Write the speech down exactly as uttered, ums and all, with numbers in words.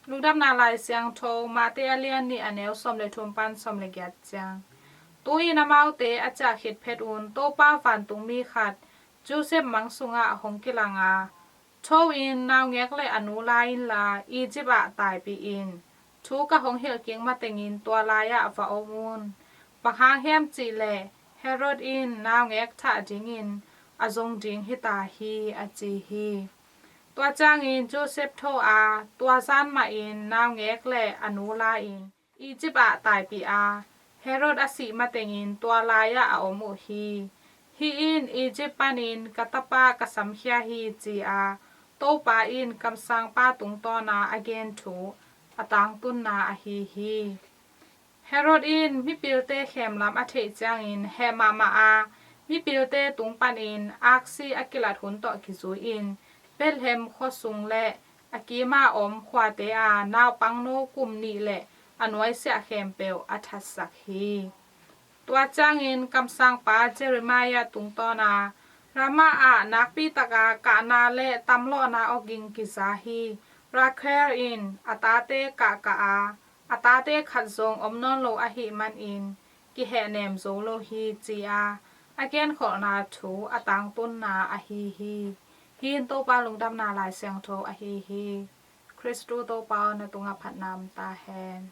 Lungdamna Lai Siangtho, Mate a lian nih, a neu sawm le thum pan sawm le giat ciang. Tu-in amaute a ciah khit phet un Topa vantungmi khat Joseph mang sungah hong kilang a, "Tho in, naungek le a nu la inla, Egypt ah taipih in. Thu ka hong hilh kik matengin tua lai-ah va om un. Bang hang hiam cih leh Herod in naungek thah dingin a zong ding hi ta hi," a ci hi. Tua ciangin Joseph tho a, tua zan mahin naungek le a nu la-in Egypt ah taipih a, Herod a sih matengin tua lai-ah a om uh hi. "Hih in Egypt panin ka tapa ka samkhia hi," ci-a Topa in kamsangpa tungtawna a gen thu a tangtunna ahi hi. Herod in mipilte khemlam a theih ciangin heh mahmah a, mipilte tung panin aksi a kilat hun tawh kizui-in Bethlehem khuasung le a kima om khuate a naupangno kum nih le a nuaisiah khempeuh a thatsak hi. Tua ciangin kamsangpa Jeremiah tungtawna, "Ramah ah nakpi taka kahna le tamlawhna awging kiza hi. Rakhel in a tate kahkah a, a tate khat zong om nawn lo ahih manin kihehnem zo lo hi," ci-a a genkholhna thu a tangtunna ahi hi. Hih in Topa Lungdamna Lai Siangtho ahi hi. Khristu Topa aw, na tungah phatna om ta hen.